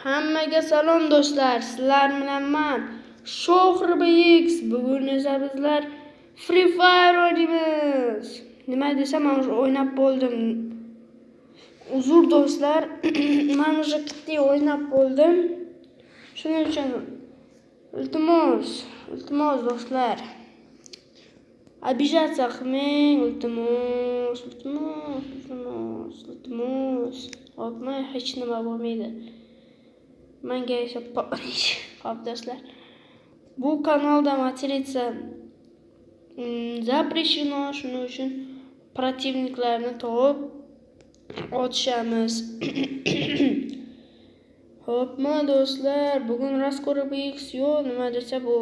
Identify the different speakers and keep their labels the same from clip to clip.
Speaker 1: Hammaga salom do'stlar, sizlar bilan man Shohribx. Bugun esa bizlar Free Fire o'ynaymiz. Nima desam, men уже o'ynab bo'ldim. Uzr do'stlar, men уже bitta o'ynab bo'ldim. Shuning uchun iltimos, iltimos do'stlar. Обижаться qilmang, iltimos, iltimos, iltimos, iltimos. Hopmi, hech nima bo'lmaydi. Menga esa hop do'stlar. Bu kanalda материться запрещено, shuning uchun противник larni topib otishamiz. Hopmi do'stlar, bugun Raskorobx yo'q, nima desa bu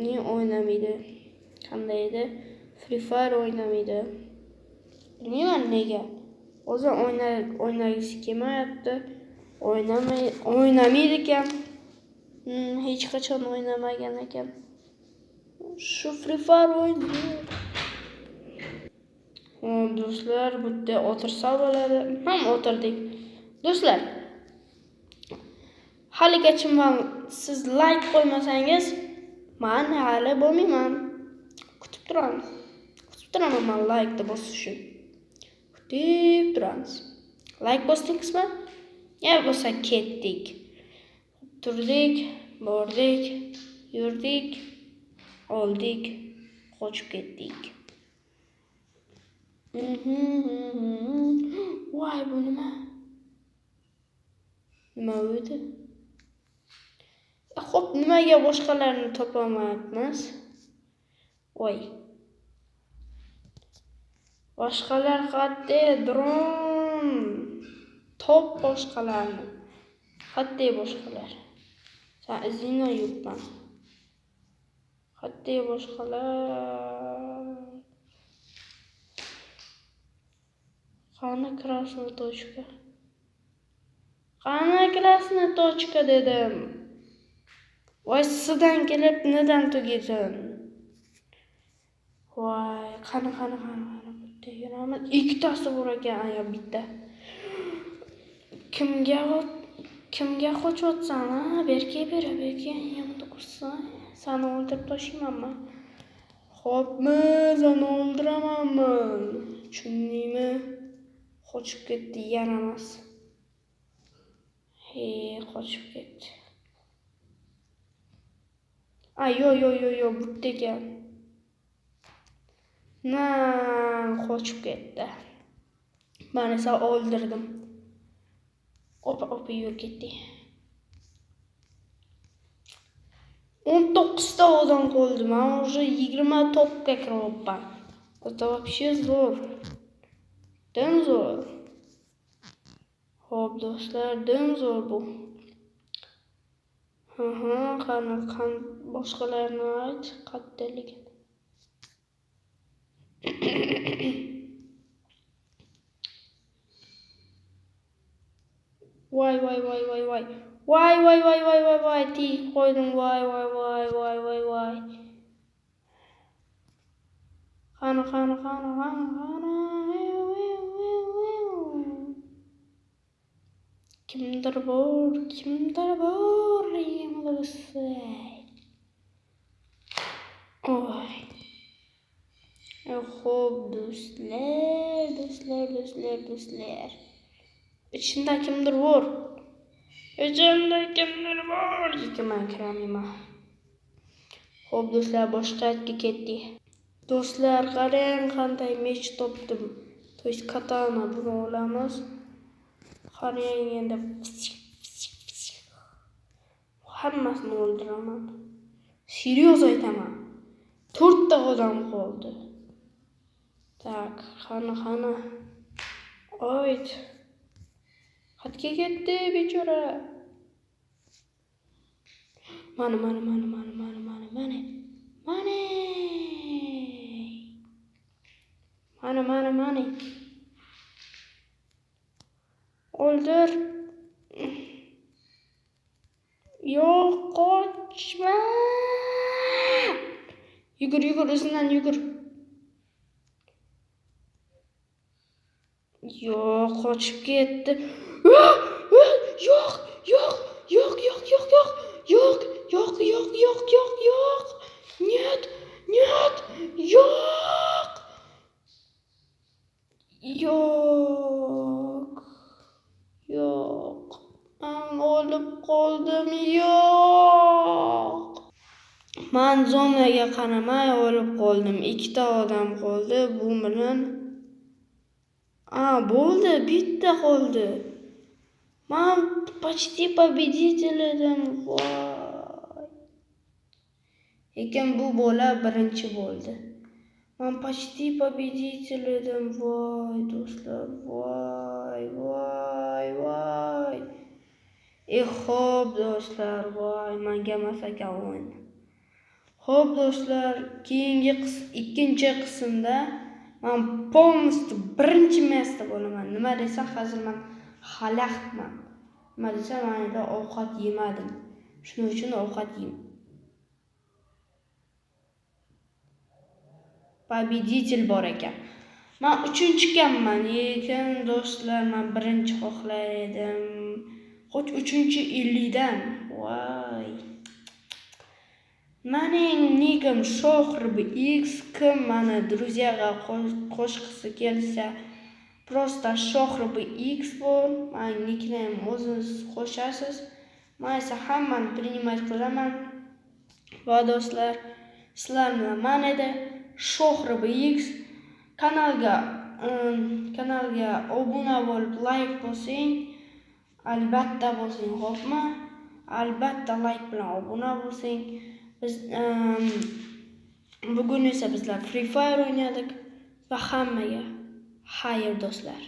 Speaker 1: ne o'ynamaydi. Qanday edi? Free Fire o'ynamaydi. Bilmayman nega. O'zi o'ynagisi kelmayapti. O'ynamaydi ekan. Hech qachon o'ynamagan ekan. Shu Free Fire o'ynaydi. Hop do'stlar, bu yerda o'tirsa bo'ladi. Ham o'tirdik. Do'stlar, haligacha siz like qo'ymasangiz, men hali bo'lmayman. Kutib turamiz. Kutib turaman men like bosish uchun. Kutib turamiz. Like bosdingizmi? Ya bo'lsa ketdik. Turdik, bordik, yurdik, oldik, qochib ketdik. Voy, bu nima? Nima edi? Xo'p, nimaga boshqalarni topolmayapmiz? Voy. Boshqalar qayerda? Dron. Top boshqalarni. Qayerda boshqalar? Sen izingdan yuribman. Qayerda boshqalar? Qani красная точка? Qani красная точка dedim. Voy, sidan kelib nidan tugaysan? Voy, qani qani qani qani bu yerda yuramiz. Ikkitasi bor ekan, yo bitta. Kimga qochyapsan, ha? Berka bera, berka, yomon ursa, seni o'ldirib tashlaymanmi? Xo'pmi, seni o'ldiramanmi? Tushundingmi? Qochib ketdi, yaramas. He, qochib ketdi. A, yo, yo, yo, yo, bu yerda ekan. Na, qochib ketdi. Men esa o'ldirdim. Opa, opa, yur ketdik. 19 ta odam qoldi. Men уже 20 topga kiryapman. Это вообще zo'r. Dim zo'r. Xo'p do'stlar, dim zo'r bu. Aha, qani, qani boshqalarni ayt, qayerdaligini. Voy voy voy voy voy. Voy voy voy voy voy voy, tegib qo'ydim. Voy voy voy voy voy voy. Qani qani qani qani qani. Kimdir bor, kimdir bor, Oy. Xo'p do'stlar, do'stlar, do'stlar, do'stlar. Ichida kimdir bor. Ichida kimdir bor. Lekin men kiramayman. Xo'p do'stlar, boshqa yerga ketdik. Do'stlar, qarang qanday mech topdim. То есть katana, buni olamiz. Qarang endi hammasini o'ldiraman. Serios aytaman. 4 ta odam qoldi. Tak, qani qani. Oy. Qayerga ketdi bechora? Mana mana mana mana mana mana mana. Mana. Mana mana mana. O'ldir. Yo'q, qochma. Yugur, yugur, o'zidan yugur. Yo'q, qochib ketdi. Yo'q, yo'q. Yo'q, yo'q, yo'q, yo'q. Yo'q, yo'q, yo'q, yo'q, yo'q, yo'q. Нет, нет, yo'q. Yo'q. Yo'q. Man o'lib qoldim. Yo'q. Man zonaga qaramay o'lib qoldim. Ikkita odam qoldi bu bilan. A, bo'ldi, bitta qoldi. Man почти победитель edim. Voy. Lekin bu bola birinchi bo'ldi. Man почти победитель edim. Voy, do'stlar, voy, voy, voy. Xo'p, do'stlar, voy, menga emas ekan o'yin. Xo'p, do'stlar, keyingi ikkinchi qismda man полностью birinchi место bo'laman. Nima desam, hozir man xalaqitman. Nima desam, man endi ovqat yemadim. Shuning uchun ovqat yeyman. Победитель bor ekan. Man uchinchi ekanman, lekin do'stlar, man birinchi xohlar edim. Xo'sh, uchinchi 50dan. Voy. Mening nikim Shohrb X. Kim mani друзья ga qo'shgisi kelsa, просто Shohrb X bor. Mani nickname o'zingiz qo'shasiz. Men esa hammani принимать qilaman. Va do'stlar, sizlar bilan man edi Shohrb X. Kanalga obuna bo'lib like bosing. Albatta bosing, xo'pmi? Albatta like bilan obuna bo'lsang. Biz bugun esa bizlar Free Fire o'ynadik va hammaga xayr do'stlar.